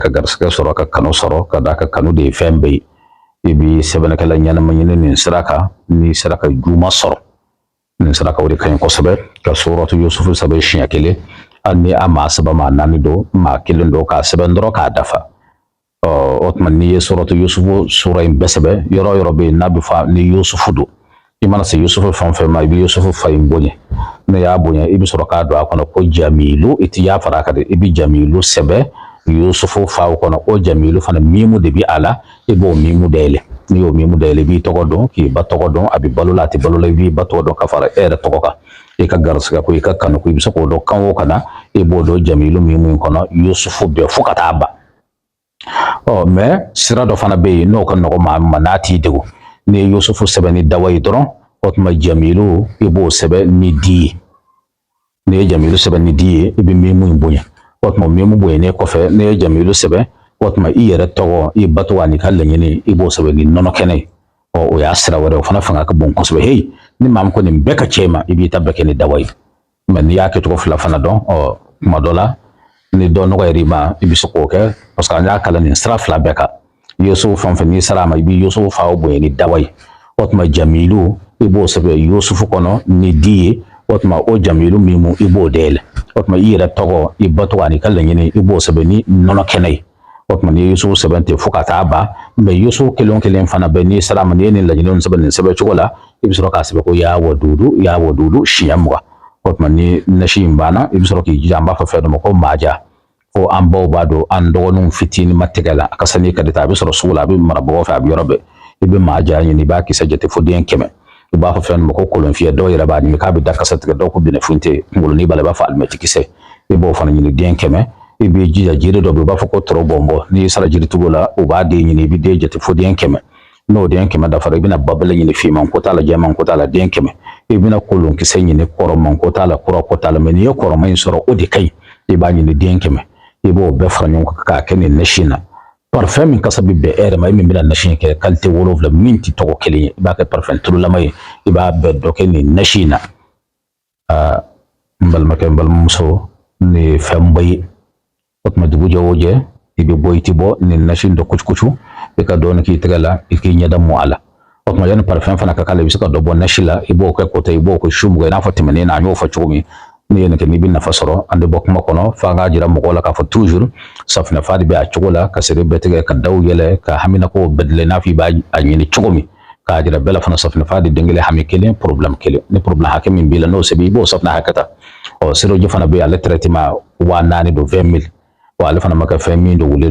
Ka garisɛgɛ sɔrɔ, ka kanu sɔrɔ, ka d'a ka kanu de ye fɛn bɛɛ ye. I bi sɛbɛnnikɛla ɲɛnama ɲini nin sira kan. N'i sera ka juma sɔrɔ nin sira kan, o de ka ɲi kosɛbɛ. Ka suratu Yusufu sɛbɛn siɲɛ kelen, hali ni a maa saba, maa naani don, maa kelen don, k'a sɛbɛn dɔrɔn k'a dafa. Ɔ, o tuma n'i ye suratu Yusufu sura in bɛɛ sɛbɛn, yɔrɔ o yɔrɔ bɛ yen n'a bɛ fɔ ni Yusufu don, i mana se Yusufu fɛn o fɛn ma, i bɛ Yusufu fa in bonya. N'i y'a bonya, i bɛ sɔrɔ k'a don a kɔnɔ ko Jamilu. I ti y'a fara a kan dɛ, i bɛ Jamilu sɛbɛn Yusufu faw kɔnɔ. O Jamilu fana, mimu de bɛ a la, i b'o mimu dayɛlɛ. N'i y'o mimu dayɛlɛ, i b'i tɔgɔ dɔn, k'i ba tɔgɔ dɔn. A bɛ balo la, a tɛ balo la, i b'i ba tɔgɔ dɔn ka fara e yɛrɛ tɔgɔ kan. I ka garisɛgɛ ko, i ka kanu ko, i bɛ se k'o dɔn kan o kan na, i b'o dɔn Jamilu mimu in kɔnɔ, Yusufu bɛɛ fo ka taa ban. Ɔ, mɛ sira dɔ fana bɛ yen n'o ka nɔgɔ maa ma, n'a t'i degun. N'i ye Yusufu sɛbɛn ni dawa ye dɔrɔn, o tuma Jamilu, i b'o sɛbɛn ni di ye. N'i ye Jamilu sɛbɛn ni di ye, i bɛ mimu in bonya. O tuma mimu bonyanen kɔfɛ, n'i ye Jamilu sɛbɛn, o tuma i yɛrɛ tɔgɔ, i ba tɔgɔ ani ka laɲini, i b'o sɛbɛn ni nɔnɔ kɛnɛ ye. Ɔ, o y'a sira wɛrɛ, o fana fanga ka bon kosɛbɛ. Heyi, ni maa min ko nin bɛɛ ka cɛ ma, i b'i ta bɛɛ kɛ ni dawa ye. Mɛ n'i y'a kɛcogo fila fana dɔn, ɔ, kuma dɔ la ni dɔ nɔgɔyara i ma, i bɛ se k'o kɛ, parce que an y'a kalan nin sira fila bɛɛ kan. Yusufu fɛn fɛn n'i sera a ma, i bɛ Yusufu fa bonya ni dawa ye. O tuma Jamilu, i b'o sɛbɛn Yusufu kɔnɔ ni di ye. O tuma o Jamilu min, i b'o dayɛlɛ. O tuma i yɛrɛ tɔgɔ, i ba tɔgɔ ani ka laɲini, i b'o sɛbɛn ni nɔnɔ kɛnɛ ye. O tuma n'i ye Yusufu sɛbɛn ten fo ka taa ban, mɛ Yusufu kelen o kelen fana bɛ, n'i sera a ma, n'i ye nin laɲiniw sɛbɛn nin sɛbɛn cogo la, i bɛ sɔrɔ k'a sɛbɛn ko ya wadudu, ya wadudu, siɲɛ 20. O tuma ni nasi in banna, i bɛ sɔrɔ k'i jija. An b'a fɔ fɛn dɔ ma ko maaja, ko an baw b'a dɔn, an dɔgɔninw fitinin ma tɛgɛ la, a ka sani ka di ta, a bɛ sɔrɔ sugu la, a bɛ marabagaw fɛ, a bɛ yɔrɔ bɛɛ. I bɛ maaja ɲini, i b'a kisɛ jate fo den 100. U b'a fɔ fɛn dɔ ma ko kolonfiyɛ, dɔw yɛrɛ b'a ɲimi k'a bɛ da kasa tigɛ, dɔw ko bɛnɛfunte kunkolonin b'a la, i b'a fɔ alimɛti kisɛ, i b'o fana ɲini den 100. I b'i jija, jiri dɔ bɛ yen, u b'a fɔ ko tɔrɔ bɔnbɔn. N'i sara jiritigiw la, u b'a den ɲini, i bɛ den jate fo den 100. N'o den 100 dafara, i bɛna babɛlɛ ɲini, finman ko t'a la, jɛman ko t'a la, den 100. I bɛna kolonkisɛ ɲini, kɔrɔman ko t'a la, kura ko t'a la, mɛ n'i ye kɔrɔman in sɔrɔ, o de ka ɲi, i b'a ɲini den 100. I b'o bɛɛ fara ɲɔgɔn kan k'a kɛ nin nasi in na. Parfum min kasa bɛ bɛn e yɛrɛ ma, e min bɛna nasi in kɛ, qualité 7 min tɛ tɔgɔ kelen ye, i b'a kɛ parfum tululama ye, i b'a bɛɛ dɔ kɛ nin nasi in na. Aa, n balimakɛ, n balimamuso, nin ye fɛnba ye. O tuma dugu jɛ o jɛ, i bɛ bɔ, i ti bɔ nin nasi in dɔ kucukucu, i ka dɔɔni k'i tɛgɛ la, i k'i ɲɛda mun a la. O tuma yanni parfum fana ka k'a la, i bɛ se ka dɔ bɔ nasi la, i b'o kɛ kɔtɛ, i b'o kɛ su 20, i n'a fɔ tɛmɛnen na an y'o fɔ cogo min. N'i ye nin kɛ, n'i bɛ nafa sɔrɔ. An tɛ bɔ kuma kɔnɔ f'an k'a jira mɔgɔw la k'a fɔ toujours safunɛfa de bɛ a cogo la, ka seri bɛɛ tigɛ, ka daw yɛlɛ, ka haminako bɛɛ dilan, i n'a fɔ i b'a a ɲini cogo min. K'a jira bɛɛ la fana, safunɛfa de den kelen, hami kelen, problème kelen. Ni problème hakɛ min b'i la, n'o sɛbɛn, i b'o safunɛ hakɛ ta. Ɔ, siroji fana bɛ yen, ale traitement 4000 don, 20 000. Wa ale fana ma kɛ fɛn min dogolen don.